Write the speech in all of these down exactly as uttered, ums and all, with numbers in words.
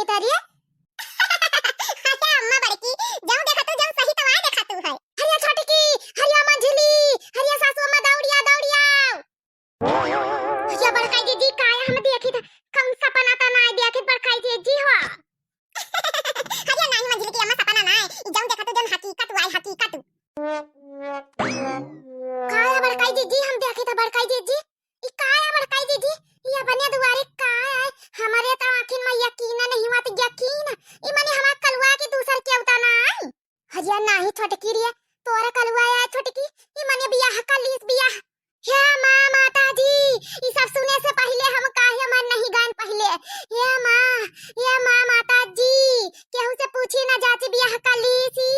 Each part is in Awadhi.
तरिया। अरे अम्मा बड़की, जौन देखा तू, जौन सही तौ आय देखा तू है। हरिया छोटकी, हरिया मंझिली, हरिया सासू अम्मा दौड़िया, दौड़िया। हरिया बड़काई जीजी, काया हम देखित, कौन सपना त नाय देखित बड़काई जीजी हो। हरिया नाही मंझिली की अम्मा सपना नाय, ई जौन देखा तू जौन हकीकत आय, हकीकत। काया बड़काई जीजी, हम देखित बड़काई जीजी। ई का है बड़काई जीजी? ई अपने दुआरे का है? हमरे त आँखिन में यकीन नहीं होत, यकीन। ई मने हमार कलुआ के दूसर केहू त ना आई? हरिया नाही छोटकी रे, तोर कलुआ है छोटकी। ई मने बियाह कर लीस बियाह। हे माँ माता जी, ई सब सुने से पहिले हम काहे मन नहीं गन पहिले। हे माँ, हे माँ माता जी, केहू से पूछी ना जाची बियाह कर लीस ई।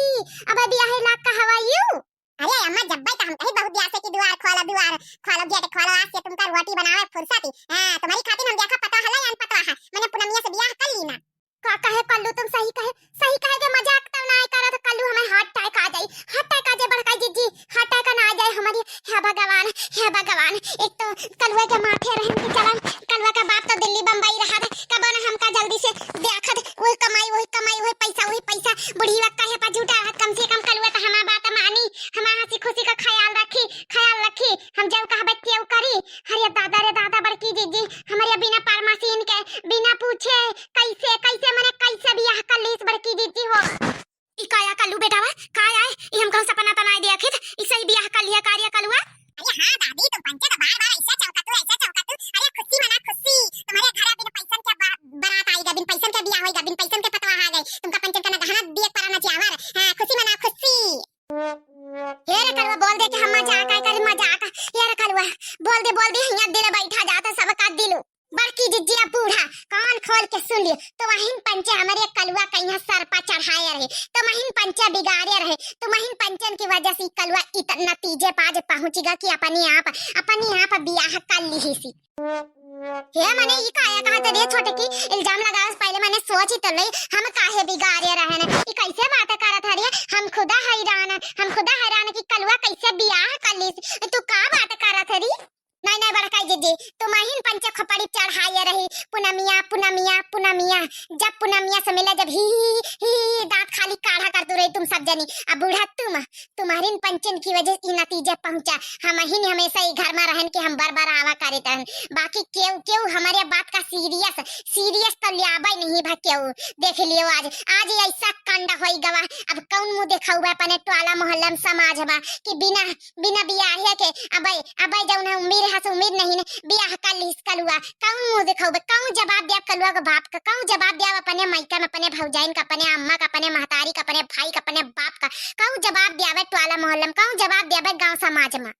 अब बियाह लाग कहवायू। अरे अम्मा, जब्बै त हम कही बहुत दिया से कि दुआर खोलो, दुआर खोलो, गेट खोलो, आज से तुमका रोटी बनावे फुर्सत ही। हाँ, तुम्हारी खातिर हम देखा पतवा हला या पतवा है, मने पुनमिया से बियाह कर ली ना। का कहे कल्लू, तुम सही कहे, सही कहे के मजाक तो ना करा तो कल्लू हमें heart attack आ जाई, heart attack आ जाए बड़काई जीजी, heart attack ना आ जाए हमारी। हे भगवान, हे भगवान, एक तो कलुआ के माथे रहन के चलन, कलुआ का बाप तो दिल्ली बम्बई रहा था, कबो ना हमका जल्दी से देखत, वही कमाई, वही कमाई, वही पैसा, वही पैसा, बुढ़ी वक्त कहे पर झूठा रहत, कम से कम कलुआ तो हमार बात मानी। हमार हँसी खुशी का ख्याल रखी, ख्याल रखी। हम जब कहबे तेउ करी। अरे दादा रे दादा, बड़की जीजी, हमरे बिना परमसीन के, बिना पूछे, कैसे, कैसे मने कैसे बियाह कर लीस बड़की जीजी हो? ई काया कल्लू बेटावा, काया है? ई हम कहूँ सपना त नाय देखित, ई सही बियाह कर लिया का रे कलुआ? अरे हाँ दादी, तुम पंचे तो बार बार ऐसा चौंकतू, ऐसा चौंकतू। अरे खुशी मना खुशी, तुम्हारे घर बिन पैसन के बा-, बारात आएगा, बिन पैसन के बियाह होएगा, बिन पैसन के पतवा आ गए, तुमका पंचन का ना गहना दिए परा ना चावर। हाँ, खुशी मना खुशी। हे रे कलुआ, बोल दे कि हम मजाक आय करी, मजाक। हे रे कलुआ, बोल दे, बोल दे, हियाँ दिल बैठा जाता सबका दिल। बड़की जिज्जिया बूढ़ा, कान खोल के सुन लियो, तुम्हिन पंचे हमरे कलुआ कहिया सर पर चढ़ाए रहे, तुम्हिन पंचे बिगाड़े रहे, तुम्हिन पंचन की वजह से कलुआ इतना नतीजे पाज पहुँचेगा कि अपने आप, अपने आप बियाह कर लिहिसी। हे मने ई काया कहत रे छोटकी, इल्जाम लगावे से पहले मने सोची तो ले, हम काहे बिगाड़े रहन, ई कैसे बात करत हरिया, हम खुदा हैरान, हम खुदा हैरान कि कलुआ कैसे बियाह कर लीस, तू का बात करत हरी? नहीं, नहीं, बड़काई जिज्जी, तुम्हिन पंचे खोपड़ी चढ़ाए रही, पुनमिया, पुनमिया, पुनमिया। जब पुनमिया से मिला, जब ही, ही, ही, ही, दाँत खाली काढ़ा करतू रही तुम सब जनी। अब बूढ़ा तुम, तुम्हिन पंचन की वजह से ई नतीजे पहुँचा। हमहिन हमेशा ई घर में रहन के हम बरबरावा करत रहन। बाकी केहू, केहू हमरे बात का serious, serious तो ल्याबे नहीं भा केहू। देख लियो आज, आज ई ऐसा कांड होई गवा। अब कौन मुँह देखाउबे अपने टोला मोहल्ला में, समाज में कि बिना बिना बियाहे के अबे, अबे जौन है उम्मीद है से उम्मीद नहीं ने, बियाह कर लीस कलुआ। कौन मुँह देखाउबे, कौन जवाब दिया कलुआ के बाप का, कौन जवाब दिया अपने मायका में, अपने भौजाइन का, अपने अम्मा का, अपने महतारी का, अपने भाई का, अपने बाप का, कौन जवाब दियावे टोला मोहल्ला में, कौन जवाब दियावे गाँव समाज में?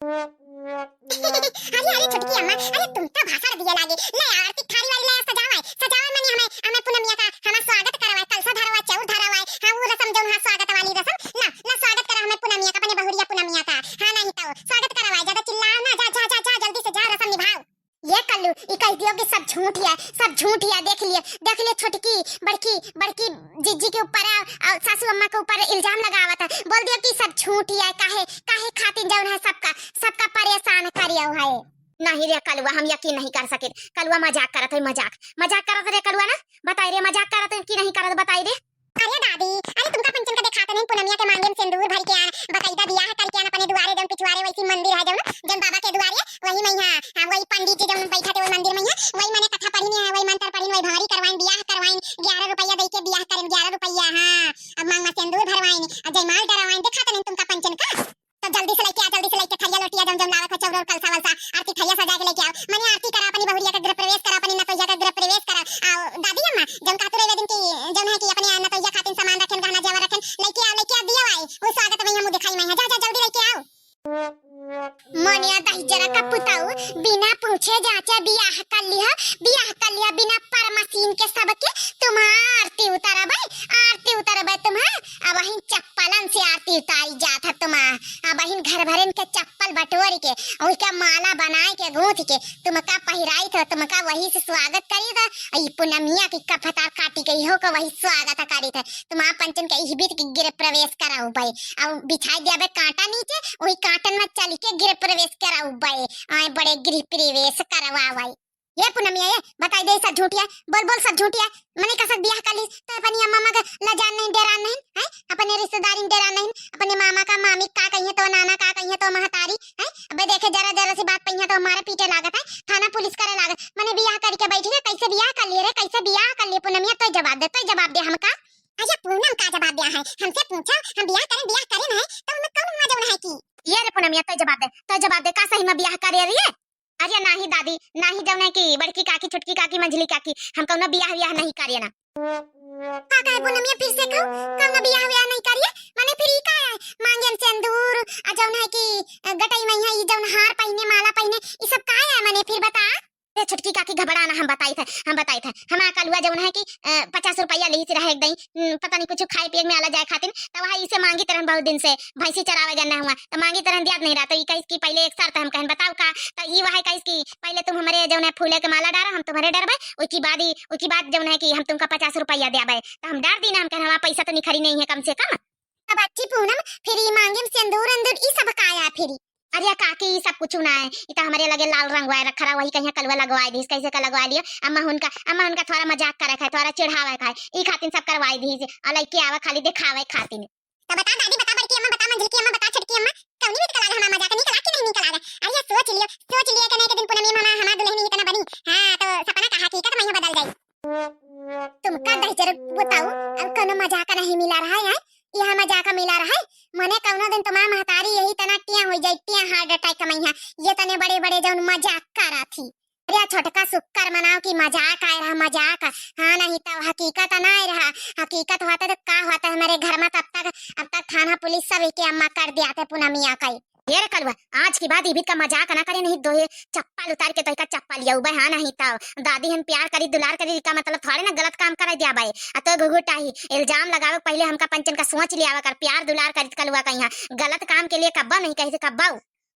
अरे, अरे, छोटकी अम्मा, अरे, तुम तो भाषण दिए लागे। ले आरती थारी वाली ले सजावाए, सजावाए मने हमें, हमें पुनमिया का, हमार स्वागत करवाए, कलसा धरवाए, चाउर धरवाए, हाँ, वो रसम जौन है स्वागत वाली रसम, ला, ला स्वागत करा हमें पुनमिया का, अपने बहुरिया पुनमिया का। हाँ, नहीं तो स्वागत करवाए, ज्यादा चिल्लाओ ना, जा, जा, जा, जा, जल्दी से जा, रसम निभाओ। ये कल्लू, ई कह दियो कि सब झूठ है, सब झूठ है, देख लिए, देख लिए छोटकी, बड़की, बड़की जिज्जी के ऊपर और, और सासू अम्मा के ऊपर इल्जाम लगावत है। बोल दियो कि सब झूठ है, काहे, काहे खातिर जौन है सबका, सबका परेशान करियो है। नहीं रे कलुआ, हम यकीन नहीं कर सकित। कलुआ मजाक करत है, मजाक। मजाक करत रे कलुआ ना? बताई रे, मजाक करत है कि नहीं करत, बताई रे। अरे दादी, अरे तुमका पंचन का देखात नहीं, पुनमिया के मांगे में सिंदूर भर के आन, बकायदा बियाह करके आन अपने दुआरे, जौन पिछुआरे वैसी मंदिर है, जौन, जौन बाबा के दुआरे, वही में यहाँ, हाँ, वही पंडित जी जौन बैठा थे, वही मंदिर में यहाँ, वही मने कथा पढ़िन है, वही मंत्र पढ़िन, वही भौरी करवाइन, बियाह करवाइन, ग्यारह रुपया दे के बियाह करें, ग्यारह रुपया, हाँ, अब मांग में सिंदूर भरवाइन, अब जयमाल डरवाइन, देखात नहीं तुमका पंचन का। तो जल्दी से लेके आ, जल्दी से लेके थरिया लोटिया जौन जौन लावत हो, चौर और कलसा वलसा, आरती थरिया सजा के लेके आओ। मने आरती करा, अपनी बहुरिया का गृह प्रवेश करा, अपनी नतोइया का गृह प्रवेश करा। आओ दादी अम्मा, जौन कहतू रहे दिन की, जौन है कि अपने नतोइया खातिर सामान रखेन, गहना जेवर रखेन, लेके आओ, लेके आ दिया आई। वो स्वागत में मुँह दिखाई में है, जा, जा, जल्दी लेके आओ। मोनिया दहिजरा का पुताऊ, बिना पूछे जाचे बियाह कर लिया, बियाह कर लिया बिना परमसीन के सबके। तुम्हार आरती उतरबे, आरती उतरबे तुम्हार। अबहिन चप्पलन से आरती उतारी जात है तुम्हार। अबहिन घर भरन के चप्पल बटोर के, ओइका माला बनाए के, गूंथ के, तुमका पहिराई थे, तुमका वही से स्वागत करी थे। ई पुनमिया की कफतार काटी गई हो का वही स्वागत करी थे। तुम्हार पंचन के इहबीत की गृह प्रवेश कराउबे। अब बिछाई देबे कांटा नीचे, वही कांटन में चल के गृह प्रवेश कराउबे। आए बड़े गृह प्रवेश करवावे। ये पूनमिया, ये बताई दे सच झूठिया, बोल बोल सच झूठिया। मने कसक बियाह कर ली तो अपनी अम्मा अम्मा का लजान नहीं, डेरान नहीं, हैं? अपने रिश्तेदारी में डेरान नहीं, अपने मामा का, मामी का कहिए तो, नाना का कहिए तो, महतारी, हैं? अबे देखे जरा जरा सी बात पहिया तो हमारे पीटे लागत है, थाना पुलिस करे लागत। मने बियाह करके बैठी है, कैसे बियाह कर लिए रे, कैसे बियाह कर लिए? पूनमिया तो जवाब दे, तो जवाब दे हमका। अच्छा पूनम का जवाब दिया है, हमसे पूछो, हम बियाह करें, बियाह करें है तो उनमें कौन हुआ जौन है कि? ये रे पूनमिया तो जवाब दे, तो जवाब दे, का सही में बियाह करे रही है? अरे नाही दादी, नाही जौन है कि बड़की काकी, छोटकी काकी, मंझली काकी, हम कौनो बियाह वियाह नहीं करिए ना। का कहे पूनमिया फिर से कहू, कौनो बियाह वियाह नहीं करिए? माने फिर ई का है? मांगे में सिंदूर, आ जौन है कि, अ, गटई में है, ई जौन हार पहिने, माला पहिने, ई सब का है? माने फिर बता। ए छोटकी काकी घबरा ना, हम बताई थे, हम बताई थे। हमार कलुआ जौन है कि, अ, पचास रुपया ली रहे एक दई, उम, पता नहीं कुछ खाए पिए में आला जाए खातिर, तो वह इसे मांगी तरह बहुत दिन से, भैंसी चरावे गन्ना हुआ, तो मांगी तरह दियात नहीं रहा, तो ई कहिस कि पहले एक शर्त हम कहन बताओ का, तो ई वह कहिस कि पहले तुम हमारे जौन है फूले के माला डारो, हम तुम्हारे डरबे, उकी बाद ही, उकी बाद जौन है कि हम तुमका पचास रुपया देबे, तो हम डर दी ना, हम कहन हमारा पैसा तो निखरी नहीं है कम से कम। अब अच्छी पूनम, फिर ई मांगे में सिंदूर अंदूर ई सब का आया फिर? अरे काकी, ई सब कुछ ना है, ई तो हमारे लगे लाल रंगवाए रखा रहा, वही कहीं कलुआ लगवाए दीस, कैसे का लगवाए लियो। अम्मा हुनका, अम्मा हुनका थोड़ा मजाक करे खाए, थोड़ा चिढ़ावे खाए, ई खातिर सब करवाए दीस, और लइके आवे खाली दिखावे खातिर। तो बता दादी, बता बड़की अम्मा, बता मंझिलकी अम्मा, बता छोटकी अम्मा, कौनी नीक लागे हमार मजाक, नीक लागे कि नहीं नीक लागे? अरे सोच लियो, सोच लियो कि नहीं के दिन पूनमी में हमार, हमार दुल्हन ही तना बनी। हाँ, तो सपना का हकीकत में ही बदल जाई। तुमका दहिजर बताऊ, अब कौनो मजाक नहीं मिला रहा है, यहाँ मजाक मिला रहा है। मने कौनो दिन तुम्हार महतारी यही तना टिया हो जाई, टिया heart attack में यहाँ, ये तने बड़े बड़े जौन मजाक करा थी। अरे छोटका शुक्र मनाओ कि मजाक आए रहा, मजाक। हाँ, नहीं तो हकीकत ना आए रहा। हकीकत होता तो का होता हमारे घर में, तब तक, अब तक थाना पुलिस सब के अम्मा कर दिया थे पूनमिया का। ये रे कलुआ, आज के बाद इबित का मजाक ना करे, नहीं दोहे चप्पल उतार के तो का चप्पल यउबे। हाँ, नहीं तो दादी हम प्यार करी, दुलार करी, का मतलब थोड़े ना गलत काम करे दिया बाई। आ तो घुघुटाही इल्जाम लगावे पहले हमका पंचन का सोच लिया कर, प्यार दुलार करी कलुआ का यहाँ गलत काम के लिए कब्बा नहीं कहे थे कब्बा।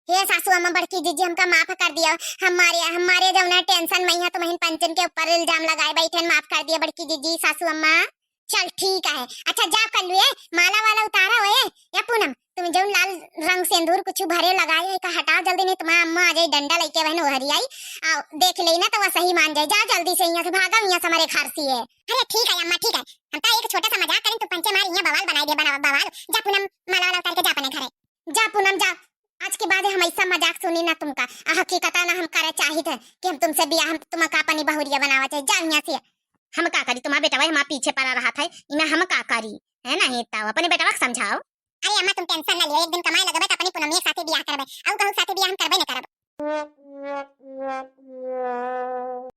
हे सासू अम्मा, बड़की जीजी हमका माफ कर दिया, हमारे, हमारे जौना tension में यहाँ तुम पंचन के ऊपर इल्जाम लगाए बैठे, माफ कर दिया बड़की जीजी, सासू अम्मा। चल ठीक है, अच्छा जा कल्लू, ए माला वाला उतारा हो, ए या पूनम, तुम जौन लाल रंग सिंदूर कुछ भरे लगाए है का हटाओ जल्दी, नहीं तुम्हारा अम्मा आ जाई, डंडा लेके बहन ओहरी आई, आ देख लेई ना तो वह सही मान जाए। जा जल्दी से यहाँ से भागा, यहाँ से हमारे घर से है। अरे ठीक है अम्मा, ठीक है, हम तो एक छोटा सा मजाक करें, तू पंचे मार यहाँ बवाल बनाई दे, बना बवाल। जा पूनम, माला वाला उतार के जा अपने घरे। जा पूनम जा, आज के बाद हम ऐसा मजाक सुनी ना तुमका। आ हकीकता ना हम करे चाहित है कि हम तुमसे बियाह, हम तुमका अपनी बहुरिया बनावा चाहिए। जा यहाँ से। हम का करी, तुम्हारा बेटवा हमारे पीछे पड़ा रहा था, इमे हम का करी, है ना? ये ताऊ अपने बेटवा के समझाओ। अरे अम्मा तुम tension ना लियो, एक दिन कमाए लगबे तो अपनी पूनमिया के साथे बियाह करबे, और कहू साथे बियाह हम करबे न करब।